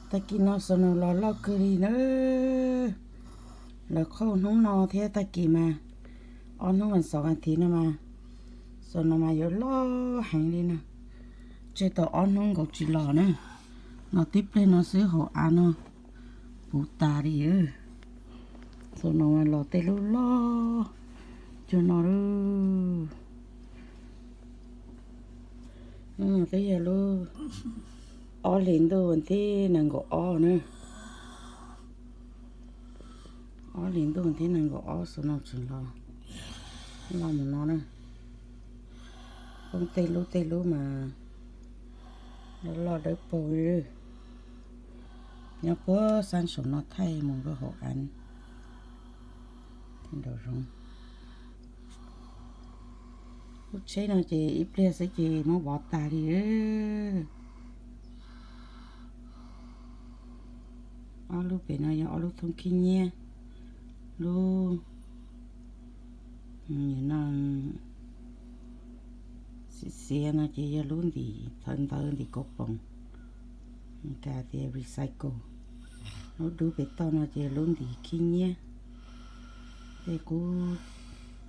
Tag kis no snow los loj kawg li na. Lawv qhauj hnub no thiab tag kis mas, ob hnub vas xov vas thiv no mas, snow no mas yuav loj heev li na. Tseg tau ob hnub nkaus tsis los na. Los tib pliag no xwb hauv av no puv tas li. Snow no mas los tej lub loj cuag no lawm. Hnub no twb yog lub ob hlis ntuj vas thib nees nkaum ob na. Ob hlis ntuj vas thib nees nkaum ob snow no tseem los, los mus no na. Poob tej lub tej lub mas loj loj dawb paug li. Nyob puag xab saum no thaij mus rau hauv av nraum zoov. Lub tsheb no ces ib pliag xwb ces muab vov tas li. Ob lub pem no yog ob lub thoob khib nyiab. Lub no xiav xiav no ces yog lub ntim thawv ntawv ntim kauv poom, Meskas tias recycle. Lub dub pem toj no ces lub ntim khib nyiab. Tej qub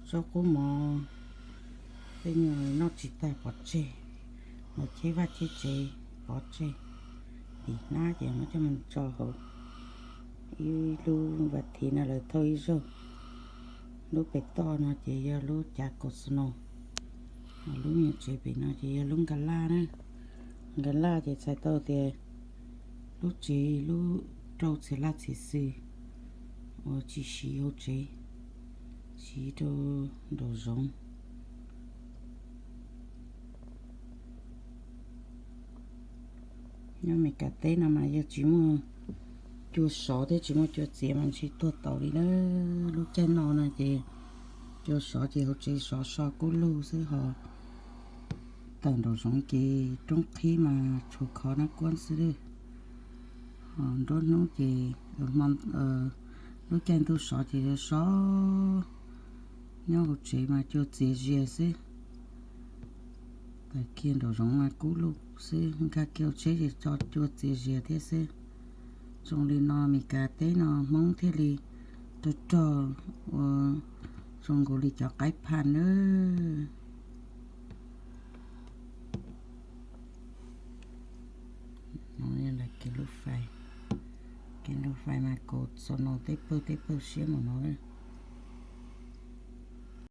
zaub qub mov, tej nyuag noj tsis tag pov tseg, los cheb vaj cheb tsev pov tseg. Ntim hnab ces muab coj mus tso hauv ib lub vas thiv no lawv thauj ib zaug. Lub pem toj no ces yog lub cav kaus snow. Lub nyuag tsev pem no ces yog lub nkas laj na. Nkas laj ces txhais tau tias lub tsev lub rau txhia laj txhia xwm uas tsis siv hauv tsev, siv rau nraum zoov. Nyob Meskas teb no mas yog tsis muaj cua sov thiab tsis muaj cua txiav mas ntshe tuag taus li na. Lub caij no no ces cua sov ces hauv tsev sov so kub lug xwb ho tawm nraum zoov ces roob qhib mas tshuav khov nab kuab xwb. Ho nruab hnub ces lub caij ntuj sov ces sov nyob hauv tsev mas cua txias zias xwb. Tawm kiag nraum zoov mas kub lug xwb, nkag kiag hauv tsheb ces cua txias zias thiab xwb. Zoo li no Meskas teb no Hmoob thiaj li rog rog ua zoo nkaus li cov qaib phaj nawb. Kev lub fais, kev lub fais mas kaus snow tej pawg tej pawg siab mus no.